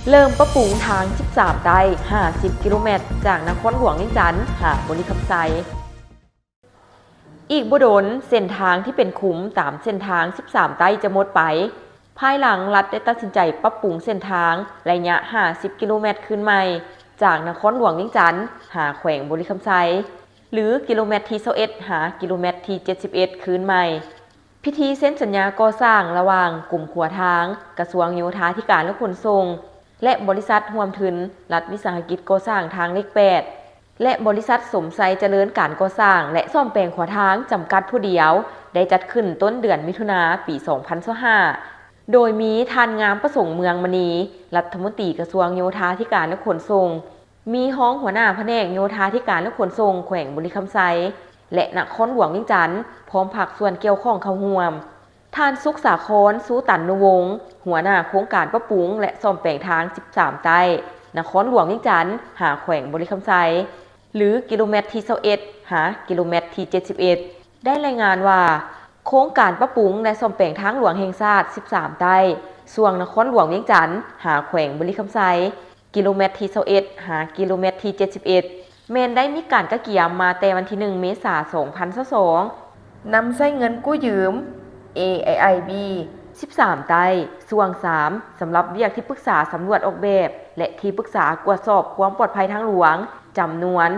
ເລີ່ມປັບປຸງທາງສິບສາມໃຕ້ ຫ້າສິບກິໂລແມັດ ຈາກນະຄອນຫຼວງວຽງຈັນຫາບໍລິຄຳໄຊ. ອີກບໍ່ດົນ, ເສັ້ນທາງທີ່ເປັນຂຸມຕາມເສັ້ນທາງສິບສາມໃຕ້ຈະໝົດໄປ, ພາຍຫຼັງລັດໄດ້ຕັດສິນໃຈປັບປຸງເສັ້ນທາງໄລຍະຫ້າສິບກິໂລແມັດຄືນໃໝ່ ຈາກນະຄອນຫຼວງວຽງຈັນຫາແຂວງບໍລິຄຳໄຊ ຫຼື ກິໂລແມັດທີຊາວເອັດ ຫາກິໂລແມັດທີເຈັດສິບເອັດ ຄືນໃໝ່. ພິທີເຊັນສັນຍາກໍ່ສ້າງລະຫວ່າງກົມຂົວທາງ, ກະຊວງໂຍທາທິການ ແລະ ຂົນສົ່ງ ແລະ ບໍລິສັດຮ່ວມທຶນລັດວິສາຫະກິດກໍ່ສ້າງທາງເລກແປດ ແລະ ບໍລິສັດສົມໄຊຈະເລີນການກໍ່ສ້າງ ແລະ ສ້ອມແປງຂົວທາງ ຈຳກັດຜູ້ດຽວ ໄດ້ຈັດຂຶ້ນຕົ້ນເດືອນມິຖຸນາ ປີສອງພັນຊາວຫ້າ ໂດຍມີທ່ານ ງາມປະສົງ ເມືອງມະນີ ລັດຖະມົນຕີກະຊວງໂຍທາທິການ ແລະ ຂົນສົ່ງ, ມີຮອງຫົວໜ້າພະແນກໂຍທາທິການ ແລະ ຂົນສົ່ງແຂວງບໍລິຄຳໄຊ ແລະ ນະຄອນຫຼວງວຽງຈັນ ພ້ອມພາກສ່ວນກ່ຽວຂ້ອງເຂົ້າຮ່ວມ. ທ່ານ ສຸກສາຄອນ ຊູຕັນນຸວົງ ຫົວໜ້າໂຄງການປັບປຸງ ແລະ ສ້ອມແປງທາງສິບສາມໃຕ້ ນະຄອນຫຼວງວຽງຈັນຫາແຂວງບໍລິຄຳໄຊ ຫຼື ກິໂລແມັດທີຊາວເອັດ ຫາກິໂລແມັດທີເຈັດສິບເອັດ ໄດ້ລາຍງານວ່າ ໂຄງການປັບປຸງ ແລະ ສ້ອມແປງທາງຫຼວງແຫ່ງຊາດສິບສາມໃຕ້ ຊ່ວງນະຄອນຫຼວງວຽງຈັນຫາແຂວງບໍລິຄຳໄຊ ກິໂລແມັດທີຊາວເອັດ ຫາກິໂລແມັດທີເຈັດສິບເອັດ ແມ່ນໄດ້ມີການກະກຽມມາແຕ່ວັນທີໜຶ່ງ ເມສາ ສອງພັນຊາວສອງ ນຳໃຊ້ເງິນກູ້ຢືມ ເອໄອໄອບີ ສິບສາມໃຕ້ ຊ່ວງສາມ ສຳລັບວຽກທີ່ປຶກສາສຳຫຼວດອອກແບບ ແລະ ທີ່ປຶກສາກວດສອບຄວາມປອດໄພທາງຫຼວງ ຈຳນວນ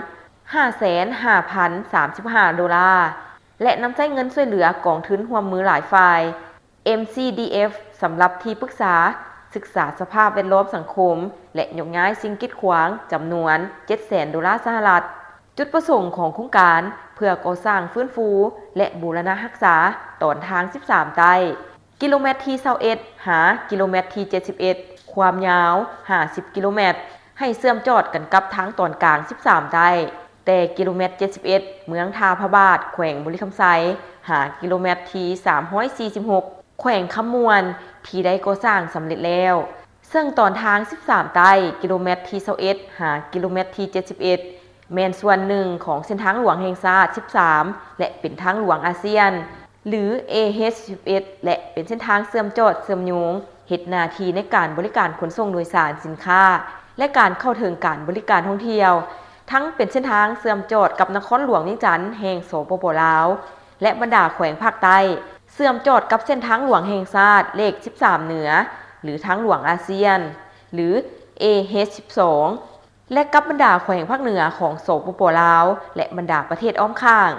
ຫ້າແສນຫ້າພັນສາມສິບຫ້າໂດລາ ແລະ ນຳໃຊ້ເງິນຊ່ວຍເຫຼືອກອງທຶນຮ່ວມມືຫຼາຍຝ່າຍ ເອັມຊີດີເອັຟ ສຳລັບທີ່ປຶກສາສຶກສາສະພາບແວດລ້ອມສັງຄົມ ແລະ ຍົກຍ້າຍສິ່ງກີດຂວາງ ຈຳນວນ ເຈັດແສນໂດລາສະຫະລັດ. ຈຸດປະສົງຂອງໂຄງການເພື່ອກໍ່ສ້າງຟື້ນຟູ ແລະ ບູລະນະຮັກສາຕອນທາງສິບສາມໃຕ້ ກິໂລແມັດທີຊາວເອັດ ຫາກິໂລແມັດທີເຈັດສິບເອັດ ຄວາມຍາວຫ້າສິບກິໂລແມັດ ໃຫ້ເຊື່ອມຈອດກັນກັບທາງຕອນກາງສິບສາມໃຕ້ ແຕ່ກິໂລແມັດເຈັດສິບເອັດ ເມືອງທ່າພະບາດ ແຂວງບໍລິຄຳໄຊ ຫາກິໂລແມັດທີສາມຮ້ອຍສີ່ສິບຫົກ ແຂວງຄຳມ່ວນ ທີ່ໄດ້ກໍ່ສ້າງສຳເລັດແລ້ວ. ເຊິ່ງຕອນທາງສິບສາມໃຕ້ ກິໂລແມັດທີຊາວເອັດ ຫາກິໂລແມັດທີເຈັດສິບເອັດ ແມ່ນສ່ວນໜຶ່ງຂອງເສັ້ນທາງຫຼວງແຫ່ງຊາດສິບສາມ ແລະ ເປັນທາງຫຼວງອາຊຽນ ຫຼື ເອເອຊສິບເອັດ ແລະ ເປັນເສັ້ນທາງເຊື່ອມຈອດເຊື່ອມໂຍງ ເຮັດໜ້າທີ່ໃນການບໍລິການຂົນສົ່ງໂດຍສານສິນຄ້າ ແລະ ການເຂົ້າເຖິງການບໍລິການທ່ອງທ່ຽວ, ທັງເປັນເສັ້ນທາງເຊື່ອມຈອດກັບນະຄອນຫຼວງວຽງຈັນແຫ່ງ ສປປ ລາວ ແລະ ບັນດາແຂວງພາກໃຕ້, ເຊື່ອມຈອດກັບເສັ້ນທາງຫຼວງແຫ່ງຊາດເລກສິບສາມເໜືອ ຫຼື ທາງຫຼວງອາຊຽນ ຫຼື ເອເອຊສິບສອງ ແລະ ກັບບັນດາແຂວງພາກເໜືອຂອງ ສປປ ລາວ ແລະ ບັນດາປະເທດອ້ອມຂ້າງ.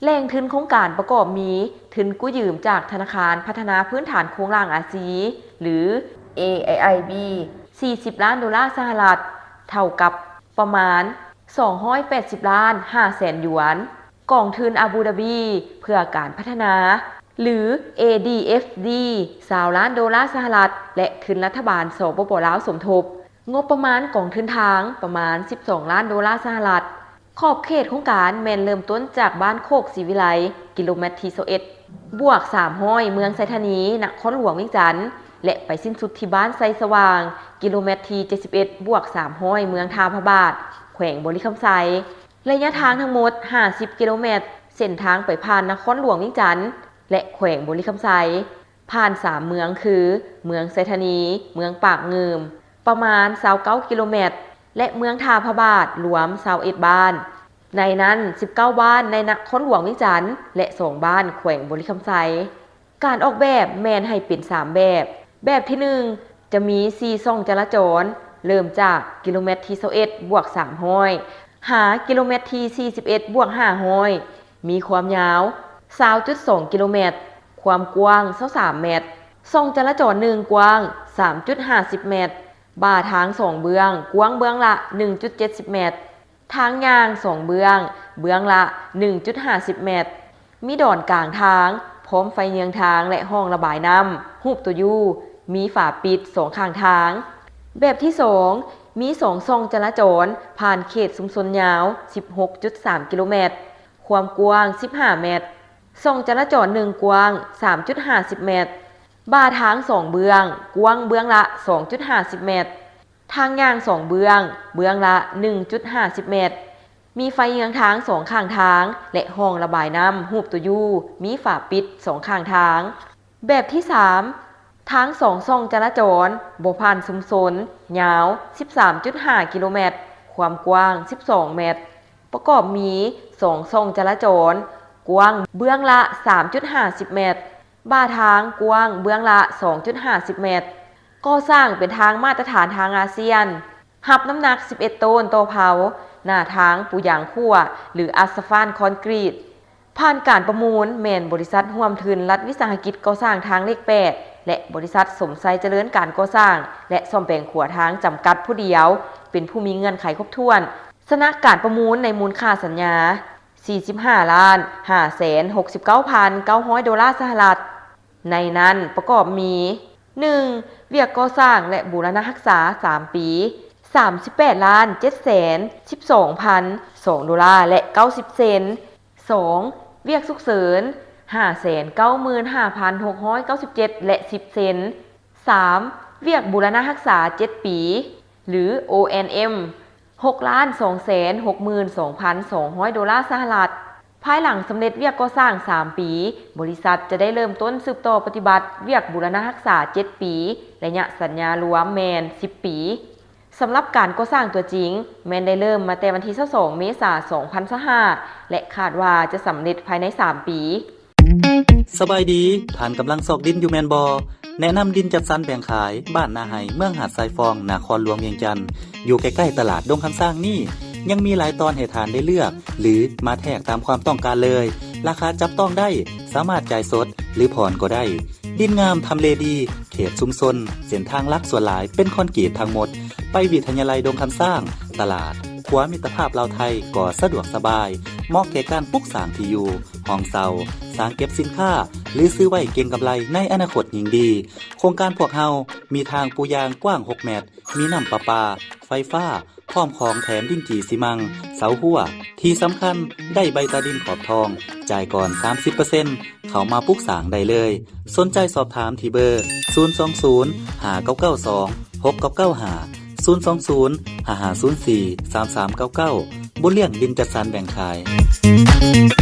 ແຫຼ່ງທຶນໂຄງການປະກອບມີ ທຶນກູ້ຢືມຈາກທະນາຄານພັດທະນາພື້ນຖານໂຄງລ່າງອາຊີ ຫຼື ເອໄອໄອບີ ສີ່ສິບລ້ານໂດລາສະຫະລັດ, ເທົ່າກັບປະມານສອງຮ້ອຍແປດສິບລ້ານຫ້າແສນຢວນ, ກອງທຶນອາບູດາບີເພື່ອການພັດທະນາ ຫຼື ເອດີເອັຟດີ ຊາວລ້ານໂດລາສະຫະລັດ ແລະ ທຶນລັດຖະບານ ສປປ ລາວ ສົມທົບ. ງົບປະມານກອງທຶນທາງປະມານສິບສອງລ້ານໂດລາສະຫະລັດ. ຂອບເຂດໂຄງການແມ່ນເລີ່ມຕົ້ນຈາກບ້ານໂຄກສີວິໄລ ກິໂລແມັດທີຊາວເອັດບວກສາມຮ້ອຍ ເມືອງໄຊທານີ ນະຄອນຫຼວງວຽງຈັນ ແລະ ໄປສິ້ນສຸດທີ່ບ້ານໄຊສະຫວ່າງ ກິໂລແມັດທີເຈັດສິບເອັດບວກສາມຮ້ອຍ ເມືອງທ່າພະບາດ ແຂວງບໍລິຄຳໄຊ. ໄລຍະທາງທັງໝົດຫ້າສິບກິໂລແມັດ, ເສັ້ນທາງໄປຜ່ານນະຄອນຫຼວງວຽງຈັນ ແລະ ແຂວງບໍລິຄຳໄຊ. ຜ່ານສາມເມືອງຄື ເມືອງໄຊທານີ, ເມືອງປາກງື່ມ ປະມານຊາວເກົ້າກິໂລແມັດ ແລະ ເມືອງທ່າພະບາດ ລວມຊາວເອັດບ້ານ. ໃນນັ້ນສິບເກົ້າບ້ານໃນນະຄອນຫຼວງວຽງຈັນ ແລະ ສອງບ້ານແຂວງບໍລິຄຳໄຊ. ການອອກແບບແມ່ນໃຫ້ເປັນສາມແບບ. ແບບທີໜຶ່ງ ຈະມີສີ່ຊ່ອງຈະລາຈອນ, ເລີ່ມຈາກກິໂລແມັດທີຊາວເອັດບວກສາມຮ້ອຍ ຫາກິໂລແມັດທີສີ່ສິບເອັດບວກຫ້າຮ້ອຍ ມີຄວາມຍາວຊາວຈຸດສອງກິໂລແມັດ, ຄວາມກວ້າງຊາວສາມແມັດ. ຊ່ອງຈະລາຈອນໜຶ່ງກວ້າງສາມຈຸດຫ້າສິບແມັດ, ບ່າທາງສອງເບື້ອງກວ້າງເບື້ອງລະໜຶ່ງຈຸດເຈັດສິບແມັດ, ທາງຍ່າງສອງເບື້ອງເບື້ອງລະໜຶ່ງຈຸດຫ້າສິບແມັດ, ມີດອນກາງທາງ ພ້ອມໄຟເຍືອງທາງ ແລະ ຮ່ອງລະບາຍນ້ຳ ຮູບຕົວ U ມີຝາປິດສອງຂ້າງທາງ. ແບບທີສອງ ມີສອງຊ່ອງຈະລາຈອນ ຜ່ານເຂດຊຸມຊົນຍາວສິບຫົກຈຸດສາມກິໂລແມັດ, ຄວາມກວ້າງສິບຫ້າແມັດ. ຊ່ອງຈະລາຈອນໜຶ່ງກວ້າງສາມຈຸດຫ້າສິບແມັດ, ບ່າທາງສອງເບື້ອງກວ້າງເບື້ອງລະສອງຈຸດຫ້າສິບແມັດ, ທາງຍ່າງສອງເບື້ອງເບື້ອງລະໜຶ່ງຈຸດຫ້າສິບແມັດ, ມີໄຟເຍືອງທາງສອງຂ້າງທາງ ແລະ ຮ່ອງລະບາຍນ້ຳຮູບຕົວ U ມີຝາປິດສອງຂ້າງທາງ. ແບບທີສາມ ທາງສອງຊ່ອງຈະລາຈອນບໍ່ຜ່ານຊຸມຊົນ ຍາວສິບສາມຈຸດຫ້າກິໂລແມັດ, ຄວາມກວ້າງສິບສອງແມັດ, ປະກອບມີສອງຊ່ອງຈະລາຈອນ ກວ້າງເບື້ອງລະສາມຈຸດຫ້າສິບແມັດ, ບ່າທາງກວ້າງເບື້ອງລະສອງຈຸດຫ້າສິບແມັດ. ກໍ່ສ້າງເປັນທາງມາດຕະຖານທາງອາຊຽນ, ຮັບນ້ຳໜັກສິບເອັດໂຕນຕໍ່ເພົາ, ໜ້າທາງປູຢາງຂົວ ຫຼື ອາສະຟານຄອນກຣີດ. ຜ່ານການປະມູນແມ່ນບໍລິສັດຮ່ວມທຶນລັດວິສາຫະກິດກໍ່ສ້າງທາງເລກແປດ ແລະ ບໍລິສັດສົມໄຊຈະເລີນການກໍ່ສ້າງ ແລະ ສ້ອມແປງຂົວທາງຈຳກັດຜູ້ດຽວ ເປັນຜູ້ມີເງື່ອນໄຂຄົບຖ້ວນ, ຊະນະການປະມູນໃນມູນຄ່າສັນຍາສີ່ສິບຫ້າລ້ານຫ້າແສນຫົກສິບເກົ້າພັນເກົ້າຮ້ອຍໂດລາສະຫະລັດ. ໃນນັ້ນປະກອບມີ ໜຶ່ງ ວຽກກໍ່ສ້າງ ແລະ ບູລະນະຮັກສາສາມປີ ສາມສິບແປດລ້ານເຈັດແສນສິບສອງພັນສອງໂດລາ ແລະ ເກົ້າສິບເຊັນ. ສອງ ວຽກສຸກເສີນ ຫ້າແສນເກົ້າໝື່ນຫ້າພັນຫົກຮ້ອຍເກົ້າສິບເຈັດ ແລະ ສິບເຊັນ. ສາມ ວຽກບູລະນະຮັກສາເຈັດປີ ຫຼື ໂອແອນເອັມ ຫົກລ້ານສອງແສນຫົກໝື່ນສອງພັນສອງຮ້ອຍໂດລາສະຫະລັດ. ພາຍຫຼັງສຳເລັດວຽກກໍ່ສ້າງສາມປີ, ບໍລິສັດຈະໄດ້ເລີ່ມຕົ້ນສືບຕໍ່ປະຕິບັດວຽກບູລະນະຮັກສາເຈັດປີ, ໄລຍະສັນຍາລວມແມ່ນສິບປີ. ສຳລັບການກໍ່ສ້າງຕົວຈິງ ແມ່ນໄດ້ເລີ່ມມາແຕ່ວັນທີຊາວສອງເມສາສອງພັນຊາວຫ້າ ແລະ ຄາດວ່າຈະສຳເລັດພາຍໃນສາມປີ. ສະບາຍດີ, ທ່ານກຳລັງຊອກດິນຢູ່ແມ່ນບໍ່? ແນະນຳດິນຈັດສັນແບ່ງຂາຍ ບ້ານນາໄຮ ເມືອງຫາດຊາຍຟອງ ນະຄອນຫຼວງວຽງຈັນ. ຢູ່ໃກ້ໆຕະຫຼາດດົງຄຳຊ້າງນີ້ ຍັງມີຫຼາຍຕອນໃຫ້ທ່ານໄດ້ເລືອກ ຫຼື ມາແທກຕາມຄວາມຕ້ອງການເລີຍ. ລາຄາຈັບຕ້ອງໄດ້, ສາມາດຈ່າຍສົດ ຫຼື ຜ່ອນກໍໄດ້. ດິນງາມ, ທຳເລດີ, ເຂດຊຸມຊົນ, ເສັ້ນທາງຫຼັກສ່ວນຫຼາຍເປັນຄອນກຣີດທັງໝົດ. ໄປວິທະຍາໄລດົງຄຳຊ້າງ, ຕະຫຼາດ, ຂົວມິດຕະພາບລາວໄທກໍສະດວກສະບາຍ, ເໝາະແກ່ການປຸກສ້າງທີ່ຢູ່, ຫ້ອງເຊົ່າ, ສາງເກັບສິນຄ້າ ຫຼື ຊື້ໄວ້ເກັງກຳໄລໃນອະນາຄົດຍິ່ງດີ. ໂຄງການພວກເຮົາມີທາງປູຢາງກວ້າງຫົກແມັດ, ມີນ້ຳປະປາ, ໄຟຟ້າ, ພ້ອມຂອງແຖມດິນຈີ່ຊີມັງ, ເສົາຮົ້ວ. ທີ່ສຳຄັນ, ໄດ້ໃບຕາດິນຂອບທອງ, ຈ່າຍກ່ອນສາມສິບເປີເຊັນ, ເຂົ້າມາປຸກສ້າງໄດ້ເລີຍ. ສົນໃຈສອບຖາມທີ່ເບີ ສູນສອງສູນ ຫ້າເກົ້າເກົ້າສອງ ຫົກເກົ້າເກົ້າຫ້າ, ສູນສອງສູນ ຫ້າຫ້າສູນສີ່ ສາມສາມເກົ້າເກົ້າ. ບຸນລ້ຽງ ດິນຈັດສັນແບ່ງຂາຍ.